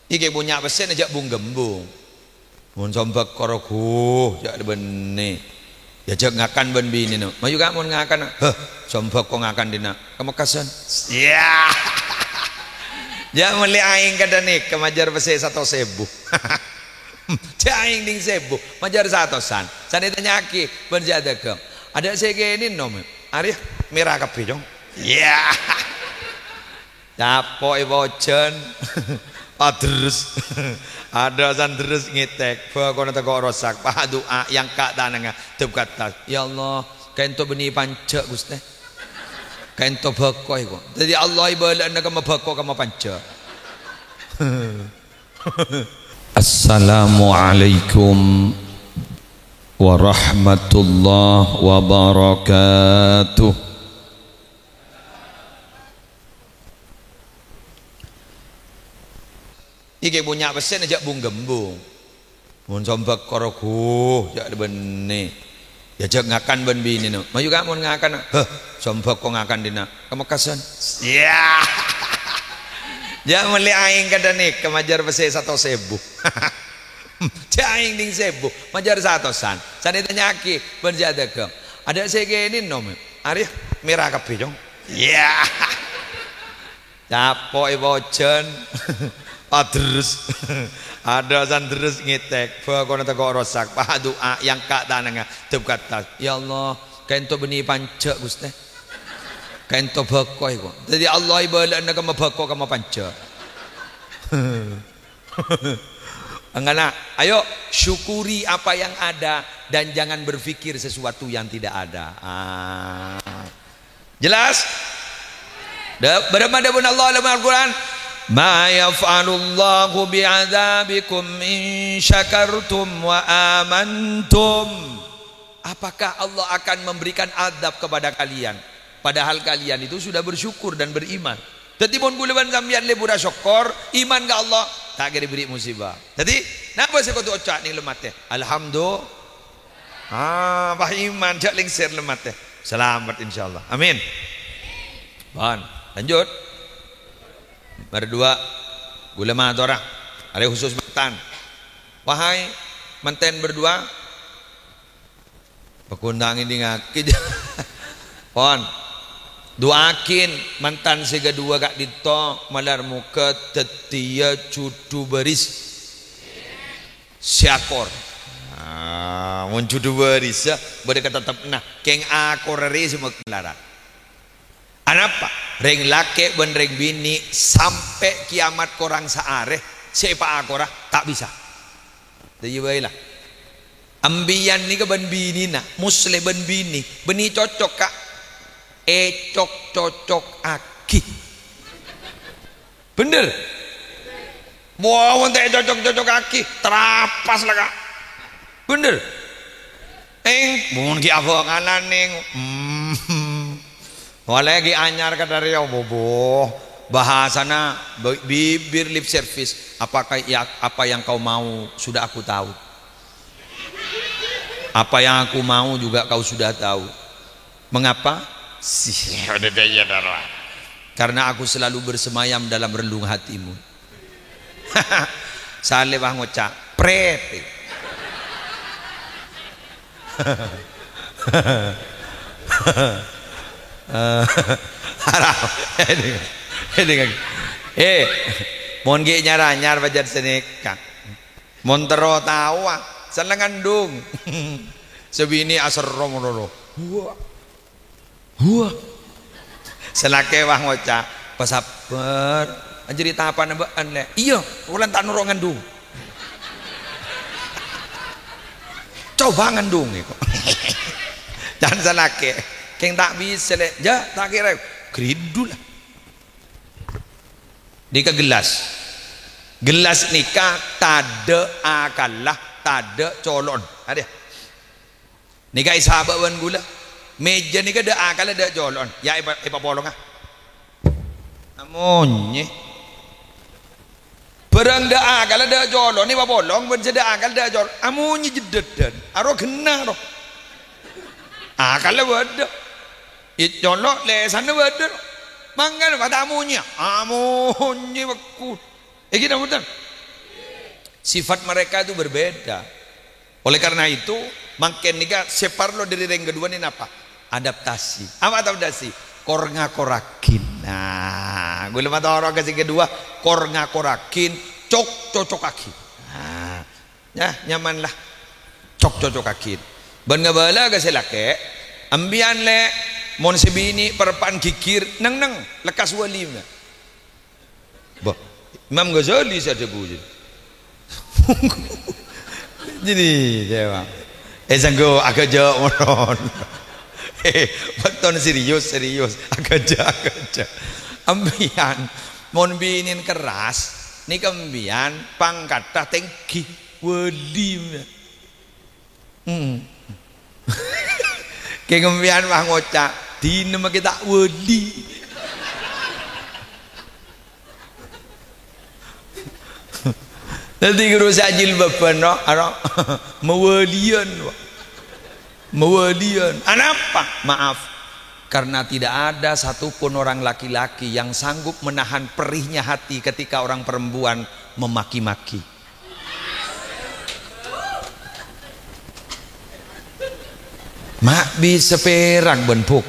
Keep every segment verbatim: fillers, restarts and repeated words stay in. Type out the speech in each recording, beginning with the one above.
Iki punya pèssèna jhâ' bung-ghembung. Mon sombhâk koro ghu, jhâ' bânnè. Yâ jhâ' ngakan bân binèna. Mayu ka mon ngakan. Heh, sombhâk ko ngakan dinna'. Ka Mekkasân. Yâ. Jhâ' mellè aèng kadhâ' nèka majâr pèssè satos èbu. Jhâ' aèng ding sèbu, majâr satosan. Sanè tanya'aghi bân sè adhâghâng. Adâ' sè kènè, Nom? Arèya mèra kabbhi, Cong. Yâ. Capo' è pojhân. Adres. Adâ' san deres ngètèk. Bhâkona tako' rosak. Padu'a, èangka' tanangnga. Dep ka attas. "Ya Allah, kaènto bânnè panjhâ', Ghustè. Kaènto bhâko èko." Dhâddhi Allah èbâlâ'âna kemma bhâko kemma panjhâ'. Assalamualaikum warahmatullahi wabarakatuh. Iki punya pèssèna jhâ' bung-ghembung. Mon sombhâk koro ghu, jhâ' bânnè. Yâ jhâ' ngakan bân binèna. Mayu ka mon ngakan. Heh, sombhâk ko ngakan dinna'. Ka Mekkasân. Yâ. Jhâ' mellè aèng kadhâ' nèka majâr pèssè satos èbu. Jhâ' aèng ding sèbu, majâr satosan. Sanè tanya'aghi bân sè adhâghâng. Adâ' sè kènè, Nom? Arèya mèra kabbhi, Cong. Yâ. Capo' è pojhân. Adres. Adâ' san deres ngètèk. Bhâkona tako' rosak. Padu'a, èangka' tanangnga. Dep ka attas. "Ya Allah, kaènto bânnè panjhâ', Ghustè. Kaènto bhâko èko." Dhâddhi Allah èbâlâ'âna kemma bhâko kemma panjhâ'. Engana, ayo syukuri apa yang ada dan jangan berpikir sesuatu yang tidak ada. Ah. Jelas? Da-, bârâmma dhâbuna Allah dalam Al-Qur'an? "Ma yaf'alullahu bi'adzabikum in syakartum wa amantum." Apakah Allah akan memberikan azab kepada kalian, padahal kalian itu sudah bersyukur dan beriman? Dhâddhi, mon kaulâ bân sampèyan lebura sokkor, iman ka Allah, ta' kèra èberri' musibah. Dhâddhi, napa sè kodhu oca' neng lem atè? Alhamdulillah. Ah, pas iman, jhâ' lèngsèr lem atè. Salamet, insyaallah. Amin. Pon, lanjut. Berdua, kaulâ matora. Arè khusus mantan. Wahai mantan berdua, pakon ta' ngèdingngaghi. Pon. Du'aaghin mantan sè kaduwâ ka'dinto, malar moghâ dhâddhiyâ jhudhu bâris. Sè akor. Ah, mon jhudhu bâris, bâdâ katetteppanna. Kèng akor arè sè mak-, malarat. Anapa? Rèng lakè' bân rèng binè' sampè' kiamat korang saarè sè èpaakora ta' bisa. Dhâddhi bhâi la. Ambiyân nèka bân binèna, Musleh bân binè', bânnè cocok, Ka'. Ècok-cocokaghi. Bhender? Wah, mon ta' ècocok-cocokaghi, trapas la, Ka'. Bhender? Eng, mon ghi' abhângana neng. Hmm. Wala ghi' anyar ka dâri, bobo. Bahasana bi-, bibir lip service. Apakah ya, apa yang kau mau sudah aku tahu. Apa yang aku mau juga kau sudah tahu. Mengapa? Si-, karena aku selalu bersemayam dalam relung hatimu. Saleh wah ngoca', "Pret." Haram. Ini, ini, eh, mon ghi' nyar-anyar pajhât sanèka. Mon terro taowa, sè la ngandhung. Sè binè' aserro malolo. Wah. Wah. Sè lakè wah ngoca', "Pasabbhâr. Anjâri tapana bâ'ân, Lè'." "Iyâ, polana ta' noro' ngandhung." "Coba ngandhung," èko. Can sè lakè, "Kèng ta' bisa, Lè'." "Jâ, ta' kèra." Gridhu la. Nèka gellas. Gellas nèka tadâ' akalla, tadâ' colo'na. Adâ. Nèka èsabâ' bân ghulâ. Mèja nèka dâ' akalla, dâ' colo'na. Yâ, èpa-, èpapolonga. Amonyè. Bârâng dâ' akalla, dâ' colo'na èpapolong, bân sè dâ' akalla, dâ' colo'. Amonyè jeddhâddhân. Aro ghenna, ro. Akalla bâdâ. È colo' lèsanna bâdâ, ro. Mangkana pas amonyè. Amonyè bhâkku. Èngghi napa bhunten? Sifat mereka itu berbeda. Oleh karena itu, mangkèn nèka sè parlo dhâri rèng kaduwâ nèka napa? Adaptasi. Apa adaptasi? Kor-ngakor aghin. Nah, ghulâ mator ka sè kaduwâ, kor-ngakor aghin, cok-cocok aghin. Nah, ya, nyaman lah. Cok-cocok aghin. Bân ngabâlâ ka sè lakè', "Embiyan, Lè', mon sè binè' parappa'na ghighir, neng-neng, lekkas wali, mè'." Bâh, Imam Ghazali sè adhâbu, jâ. Jadi, dewa. Eh, sanggup, agak jauh, moron. Eh, beton serius, serius. Agak jauh, agak jauh. Embiyan, mon binèna kerras, nèka embiyan pangkatta tèngghi, wali. Hmm. Kèng embiyan wah ngoca', "Dinah makè ta' wali." Dhâddhi ghuru sè ajilbaban, no, ano, mawaliyan, Pak. Mawaliyan. Anapa? Maaf. Karena tidak ada satupun orang laki-laki yang sanggup menahan perihnya hati ketika orang perempuan memaki-maki. Ma' bisa pèrak bân buk.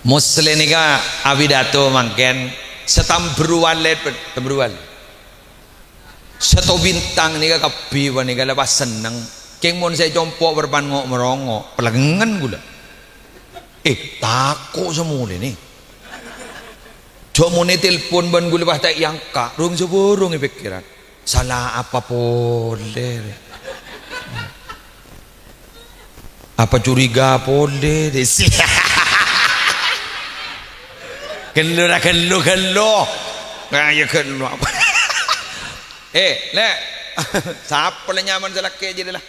Musleh nèka apidato mangkèn, sè tambruwal lè-, tambruwal. Sèttong bintang nèka kabbhi panèka la pas senneng. Kèng mon sè compo' bârâmpan ngo'-morongo', pelengngen ghulâ. Eh, tako' samolè nè. Jhâ' mon ètelpon bân ghulâ pas ta' èangka', rong-sabârong è pèkkèran. Sala apa polè, rè? Apa curiga polè, rè? Ghellu ra ghellu, ghellu. Nah, ya ghellu apa? Eh, Lè'. Sapa la nyaman sè lakè' jârèya la?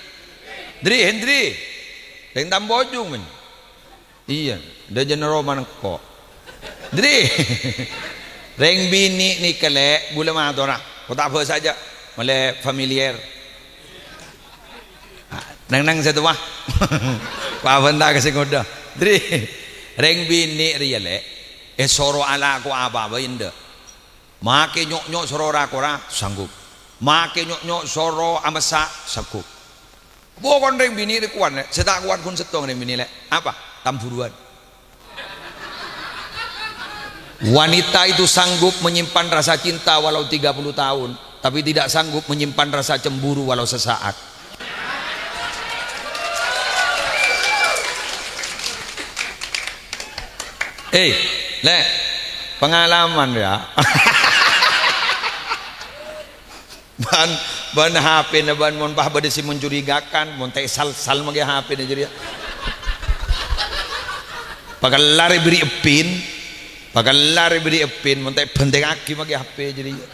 Dri, Hendri. Rèng Tambojung, men. Iyâ, dâjâna roma engko'. Dri. Rèng binè' nèka, Lè', ghulâ matora. Ko' ta' bhâsa jâ'. Ma'lè familiar. Ah, neng-neng sè towa. Ko' abânta ka sè ngodâ. Dri. Rèng binè' rèya, Lè', èsoro alako apa bhâi endâ'. Makè nyo'-nyo' soro ra-kora, sanggup. Makè nyo'-nyo' soro amassa', sanggup. Pokon rèng binè' rè kowat, Lè'. Sè ta' kowat ghun sèttong rèng binè', Lè'. Apa? Tambhuruwân. Wanita itu sanggup menyimpan rasa cinta walau tiga puluh tahun, tapi tidak sanggup menyimpan rasa cemburu walau sesaat. Eh, Lè', pengalaman, ya. Bân, bân H P-na bân mon pas bâdâ sè mencurigakan, mon ta' èsal-sal maghi H P-na jârèya. Pakellar èbèrri' eppin, pakellar èbèrri' eppin, mon ta' èbhântèngngaghi maghi H P jârèya.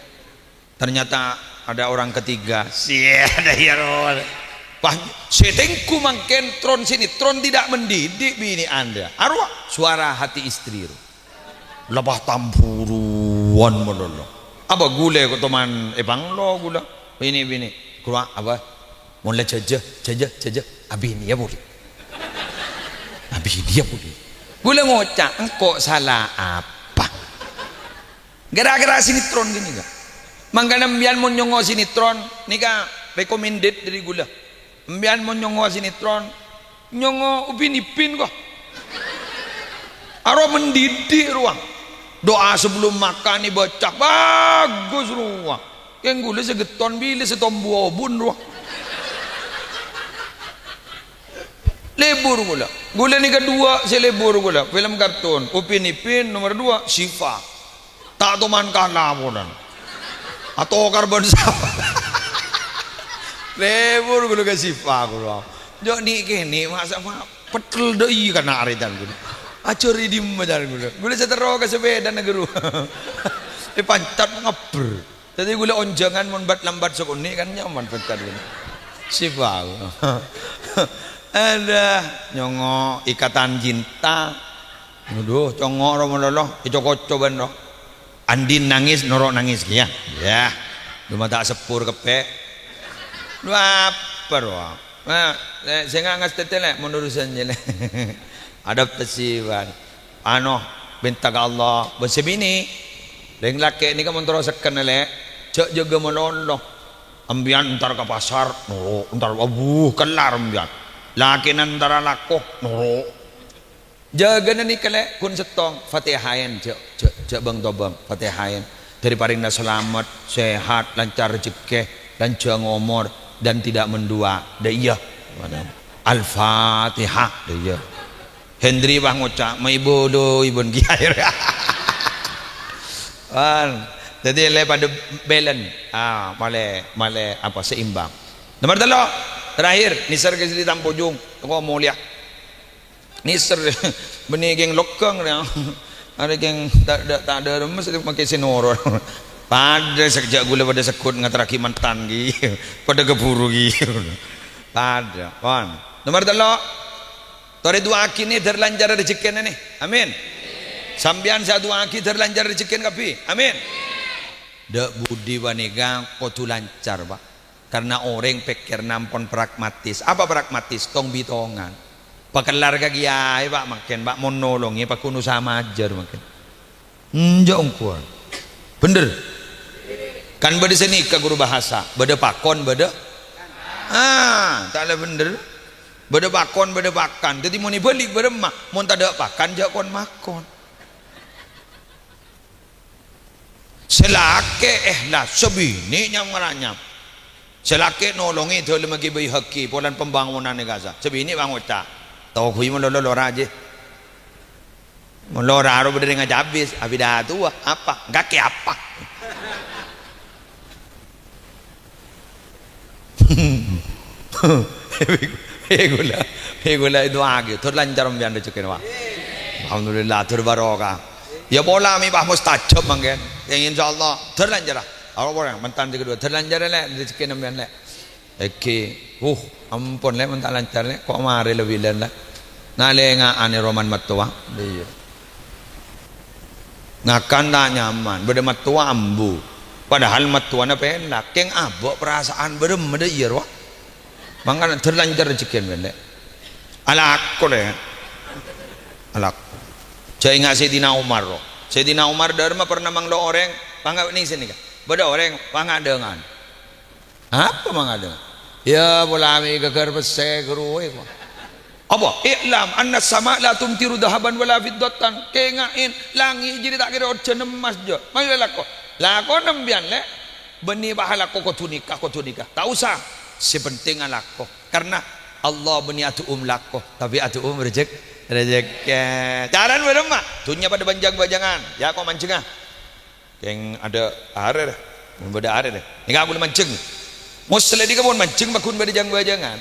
Ternyata ada orang ketiga. Siya, ada ya, Ron. Pas sè tèngghu mangkèn tron sinetron tidak mendidik binè' Anda. Arowa suara hati istri, ro. Lepas tambhuruwân malolo. Apa ghulâ ko' toman èpanglo ghulâ? Binè'-binè'. Ghulâ apa? Mon la jâjâ, jâjâ, jâjâ. Abinèya polè. Abinèya polè. Ghulâ ngoca', "Engko' sala apa?" Gara-gara sinetron ghânèka. Mangkana embiyan mon nyongngo' sinetron, nèka recommended dâri ghulâ. Embiyan mon nyongngo' sinetron, nyongngo' Upin Ipin, ko'. Aro mendidik rowa. Doa sebelum makan èbâca, bagus rowa. Kèng ghulâ sè ghetton bilâ sè tombu obun rowa. Lebur ghulâ. Ghulâ nèka duwâ' sè lebur ghulâ. Film kartun, Upin Ipin, nomer duwâ', Syifa. Ta' toman kala polana. Atokar bân sapa? Lebur ghulâ ka Syifa ghulâ. Jhâ' nè'-kènè' masa ma-, petel dâ' iyâ kana' arè can ghulâ. Ajhâr è dimma can ghulâ. Ghulâ sè terro ka sepèdana ghâru. Èpancat ngabbher. Dhâddhi ghulâ onjhângan mon bat-lambat sakonè' kan nyaman bhânten ghulâ. Syifa. Aduh, nyongngo' Ikatan Cinta. Aduh, congngo' ro malolo, èco-koco bân ro. Andin nangis, noro' nangis kèya. Yah, coma ta' seppur keppè'. Lu apa ro? Nah, sè nga-, ngastètè, Lè', mon urusan jâ, Lè'. Adaptasi, bân. Ano, benta ka Allah, bân sè binè'. Rèng lakè' nèka mon terro sekken, Lè', jhâ' jâgâ malolo. Empèyan entar ka pasar, noro', entar, abbhu, kellar empèyan. Lakèna entar alako, noro'. Jâgâna nèka, Lè', ghun sèttong, Fatihaèn, jhâ', jhâ', jhâ' bâng-tobâng, Fatihaèn. Dhâri parèngna salamet, sehat, lancar rejhekkè, lanjhâng omor, dan tidak mendua. Dâ' iyâ. Al-Fatihah. Dâ' iyâ. Hendri pas ngoca', "Mai bolo ibun kiai." Kan. Jadi, lè padâ belen. Ah, malè, malè apa, seimbang. Nomor tello', terakhir, nèser ka sè è tampojung. Engko' molèya. Nèser, bânnè kèng logghâng, ya. Arè kèng ta', ta', ta' dâ' remmes, makè sè noro'. Padâ sakejjhâ' ghulâ padâ segghut ngaterraghi mantan, ghi. Padâ kabhuru, ghi. Padâ, pon. Nomor tello'. Torè du'aaghi, nè, dhâr lancar rejhekkèna, nè. Amin. Sampèyan sè adu'aaghi dhâr lancar rejhekkèna kabbhi. Amin. Dâ' budi panèka kodhu lancar, Pak. Karena orèng pèkkèrra ampon pragmatis. Apa pragmatis? Tong-bitongan. Pakellar ka kiyaè, Pak, mangkèn, Pak, mon nolongè, Pak, kono sama ajar, mangkèn. Enjâ' ongkowan. Bhender. Kan bâdâ sè nèka guru bahasa, bâdâ pakon, bâdâ, ah, ta' la bhender. Bâdâ pakon, bâdâ pakan. Dhâddhi mon èbâli' bârâmma, mon tadâ' pakan, jhâ' kon-makon. Sè lakè' èhlas, sè binè' nyam-ngaranyam. Sè lakè' nolongè dâlemma Kè Baihaqi polana pembangunan è kasa. Sè binè' pangoca', "Togu'i malolo lora, jhi." Malolo ro bâdâ rèng acabis, abidatowa, apa? Kakè apa? È ghulâ, è ghulâ èdu'aaghi, dhâr lancar sampèyan rejhekkèna, Pak. Alhamdulillah, dhâr barokah. Ya pola mè' pas mustajab mangkèn. Yang insyaallah dhâr lancar. Apa pola mantan sè kedua, dhâr lancar, Lè', rejhekkèna sampèyan, Lè'. Èngghi, uh, ampon, Lè', mon ta' lancar, Lè', ko' marè la bilân, Lè'. Nalènga'anè roman mattowa. Iyâ. Ngakan ta' nyaman, bâdâ mattowa ambu. Padahal mattowana pèlak, kèng abâ' parasa'an bârâmma dâ' iyâ rowa. Mangkana dhâr lancar rejhekkèna, Lè'. Alako, Lè'. Alako. Jhâ' enga' Sayyidina Umar, ro. Sayyidina Umar dâremma pernah manglo orèng, panga' nèng sènè, Ka'. Bâdâ orèng pangadângan. Apa mangadângan? Ya, pola mè' ghâghâr pèssè ghâruwa, ko'. Apa? "I'lam anna sama la tumtiru dhahaban wala fiddatan." Kènga'è, langngè' jârèya ta' kèra ojhân emmas, jhâ'. Mangkana lako. Lakona sampèyan, Lè'. Bânnè pas alako kodhu nèka, kodhu nèka. Ta' osa. Sè pentèng alako. Karna Allah bânnè adu'um lako, tapè adu'um rejek-, rejhekkè. Carana bârâmma? Dhunnya padâ bân jâng-bâjângan. Ya, ko' manjhengnga. Kèng adâ' arè, rè. Mon bâdâ arè, rè. Nèka ghulâ manjheng. Moslè nèka mon manjheng, paggun bâdâ jâng-bâjângan.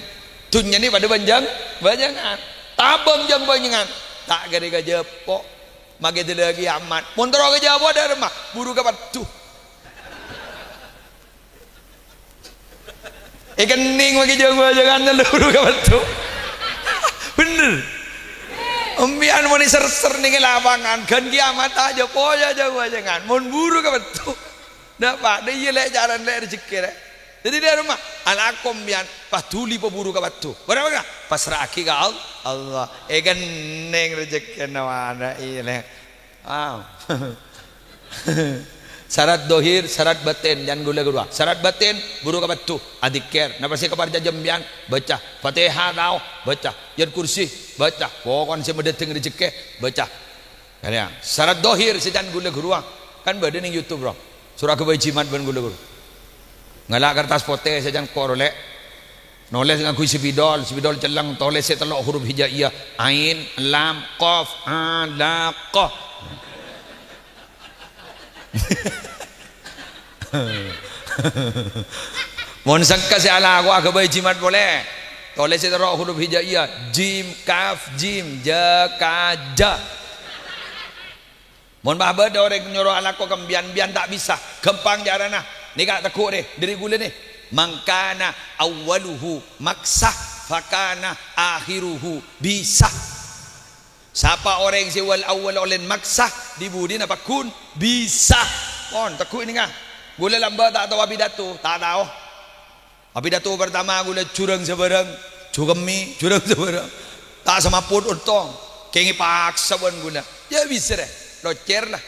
Dhunnya nè padâ bân jâng-bâjângan. Tabâng jâng-bâjângan. Ta' kèra kajhâpo'. Makè dâlâghi aman. Mon terro kajhâpo' dâremma, buru ka peddhu. Èkennèng makè jâng-bâjângan, buru ka peddhu. Bhender. Sampèyan mon èser-ser nèng è lapangan, ghân kiamat ta' jhâ'-pojhâ jâng-bâjângan. Mon buru ka peddhu. Napa? Dâ' iyâ, Lè', carana, Lè', rejhekkè, Lè'. Dhâddhi dâremma, alako sampèyan, pas dhuli paburu ka peddhu. Bârâmma? Pasra'aghi ka Al-, Allah. Èkennèng rejhekkèna, wa, dâ' iyâ, Lè'. Ah. Sarat dhohir, sarat bâtèn, jhân ghulâ ghâruwa. Sarat bâtèn, buru ka peddhu, adzikir. Napa sè èkaparcajâ sampèyan? Bâca. Fatihah tao? Bâca. Ayat Kursi? Bâca. Pokona sè madhâteng rejhekkè, bâca. Yâ, yâ. Sarat dhohir sè jhân ghulâ ghâruwa. Kan bâdâ nèng YouTube, ro. Soro aghâbây jimat bân ghulâ ghâruwa. Ngala' kertas potè sè jhân koro, Lè'. Nolès ngangghuy spidol, spidol celleng, tolès sè tello' huruf hijaiyah, ain, lam, qaf, alaqah. Mon sengka sè alako aghâbây jimat polè. Tolès sè tello' huruf hijaiyah, jim, kaf, jim, ja, ka, ja. Mon pas bâdâ orèng nyoro alako ka sampèyan, sampèyan ta' bisa, ghâmpang carana. Nèka tegghu' rè, dâri ghulâ nè. "Man kana awwaluhu maksah, fakana akhiruhu bisah." Sapa orèng sè wal-awwal olèn maksah, dhi-budhina pagghun bisah. Pon, tegghu' nèka. Ghulâ lambâ' ta' tao apidato, ta' tao. Apidato partama ghulâ jhurâng sabârâng, jhukemmè jhurâng sabârâng. Ta' samaput ontong, kèngèng paksa bân ghulâ. Yâ bisa rè, locèr la.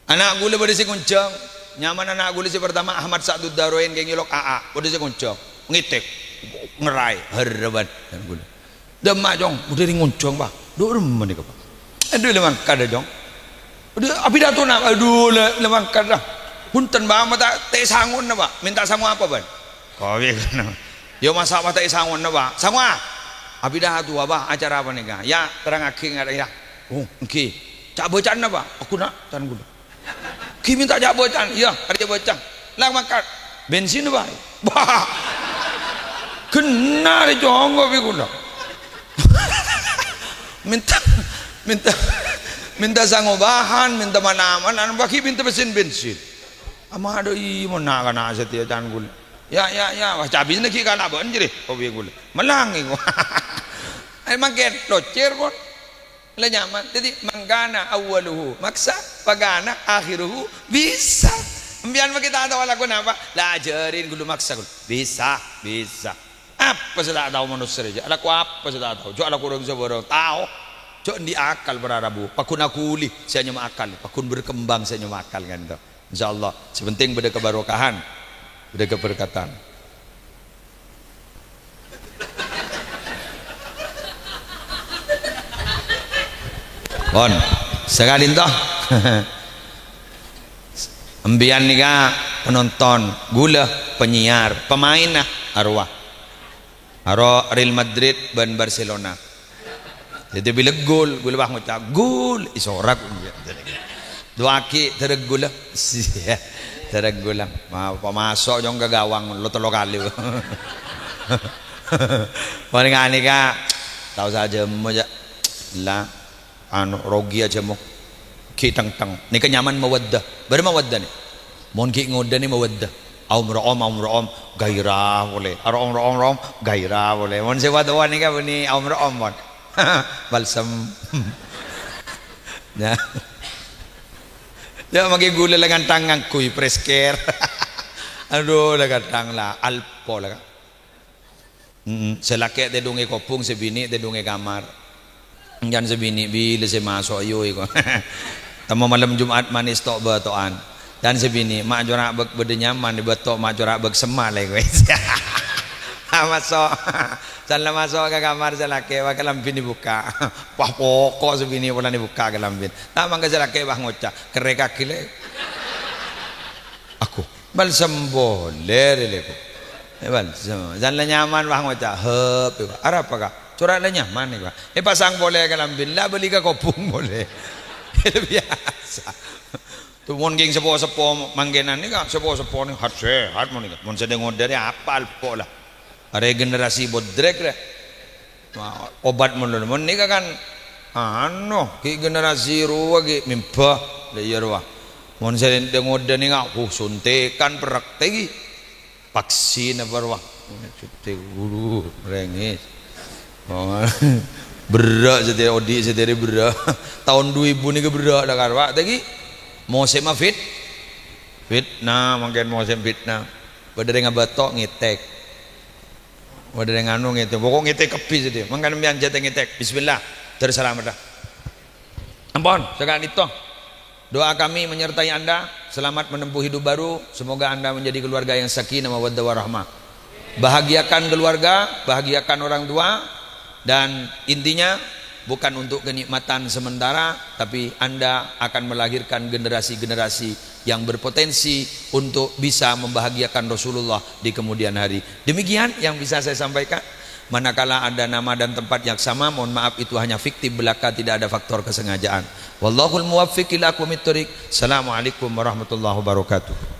Ana' ghulâ bâdâ sè ngonjhâng. Nyamana ana' ghulâ sè partama Ahmad Sa'dud Daroin, kèng èolok Aa. Bâdâ sè ngonjhâng. Ngètèk. Ngèraè. Harrâbân. Ana' ghulâ. "Dâmma, Cong?" "Bâdâ rèng ngonjhâng, Pa'." "Dhu, remma nèka, Pa'?" "Adhu, la mangkat, Cong." "Adhu, apidato, na'?" "Adhu, la, la mangkat, la." "Bhunten, Pa', ma' ta', ta' sangowa, Pa'." "Mènta sango apa, bân?" "Kowe kana." "Yâ, masa' ma' ta' sangowa, Pa'?" "Sangowa." "Apidato, Pa', acara apa nèka?" "Yâ, terrangaghi, nga', yâ." "Oh, èngghi." "Ca'-bâca'anna, Pa'?" "Aghu, na', can ghulâ." "Ghi mènta ca'-bâca'an." "Iyâ, arèya bâca." "La mangkat." "Bensin, Pa'?" "Wah. Ghenna rè congko' bi' ghulâ." Mènta, mènta, mènta sango bahan, mènta mana-mana, bâgi mènta mesin bensin. Ama adâ' i mon na'-kana' satèya can ghulâ. "Yâ, yâ, yâ." "Wah, cabina ghi' kana' bân jârèya." "Oh, bi' ghulâ." Mellang èko. Ayo mangkèn, locèr, pon. La nyaman. Dhâddhi, "Man kana awwaluhu maksa, fa kana akhiruhu bisa." Sampèyan ma' ghi' ta' tao alako napa? La ajhârin ghulâ maksa ghulâ. Bisa, bisa. Apa sè ta' tao manossa rèya? Alako apa sè ta' tao? Jhâ' alako orèng sabârâng. Tao. Jhâ' andi' akal para rabu. Paggun aghuli sè anyama akal. Paggun berkembang sè anyama akal, kan, to. Insyaallah, sè penting bâdâ kabarokahan, bâdâ kaberkatan. Pon, sakalèn to. Empèyan nèka penonton, ghulâ penyiar, pemainna arowa. Aro Real Madrid bân Barcelona. Dhâddhi bilâ gol, ghulâ pas ngoca', "Gol!" Èsorak. Duwâghi dârâ ghulâ. Dârâ ghulâ. Ma-, pamaso' jhung ka gawang lo tello kalè. Mon nganèka, tao sajâ mo, jhâ'. La. Anu, rogi ajâ mo. Ghi' tengteng. Nèka nyaman mawaddah. Bârâ mawaddah nè? Mon ghi' ngodâna mawaddah. Aom ro'om, aom ro'om, gairah polè. Aro'om ro'om ro'om, gairah polè. Mon sè wa-, towa nèka bânnè aom ro'om, mon. Balsem. Ya. Ya, mangkè ghulâ la ngantang ngangghuy press care. Adhu, la ngantang la, alpo la. Mm-mm. Sè lakè' tèdung è kobhung, sè binè' tèdung è kamar. Can sè binè', "Bilâ sè maso', yo, iko?" Temmo malem Jumat manès to'-bâto'an. Can sè binè', "Ma' cora' bâk bâdâ nyaman, bâto' ma' cora' bâk semma' lè kowe." Ah, maso'. Can la maso' ka kamar sè lakè', wa kalambhina èbukka'. Wah, poko' sè binè' polana èbukka' kalambhina. Ta' mangkè sè lakè' wah ngoca', "Kerrèkaghi, lè'." Aku. Balsem polè, rè, lè, ko. Eh, balsem. Can la nyaman, wah, ngoca', "Hep," iko. "Arapa, Ka'?" "Cora' la nyaman, iko." Èpasang polè kalambhina, la bâli ka kobhung polè. Biyasa. Tuh, mon ghi' sepo-sepo mangkènan nèka, sepo-sepo nè hat-sehat mon nèka. Mon sè dâ-ngodâ rè apa alpo la. Arè generasi bodrek rè. Wah, obat mon, mon nèka kan, anu, ghi' generasi rowa ghi' mèmba, la iyâ rowa. Mon sè dâ-ngodâ nèka, uh, suntikan perrek tè ghi'. Vaksin apa rowa. Suntik, waduh, rèngès. Oh, berrâ' sè tè-, odi' sè tèrè berrâ'. Taon du èbu nèka berrâ' la karowa tè ghi'. Mosèmma fit-, fitnah, mangkèn mosèm fitnah. Bâdâ rèng abâto' ngètèk. Bâdâ rèng anu ngètèk, pokok ngètèk kabbhi sè dhi. Mangkana mèyan jhâ' tè ngètèk. Bismillah, dâr salameddhâ. Ampon, saka'dinto. Doa kami menyertai Anda, selamat menempuh hidup baru. Semoga Anda menjadi keluarga yang sakinah mawaddah warahmah. Bahagiakan keluarga, bahagiakan orang tua, dan intinya bukan untuk kenikmatan sementara, tapi Anda akan melahirkan generasi-generasi yang berpotensi untuk bisa membahagiakan Rasulullah di kemudian hari. Demikian yang bisa saya sampaikan. Manakala ada nama dan tempat yang sama, mohon maaf, itu hanya fiktif belaka, tidak ada faktor kesengajaan. Wallahul muwaffiq ila aqwamit thoriq. Assalamualaikum warahmatullahi wabarakatuh.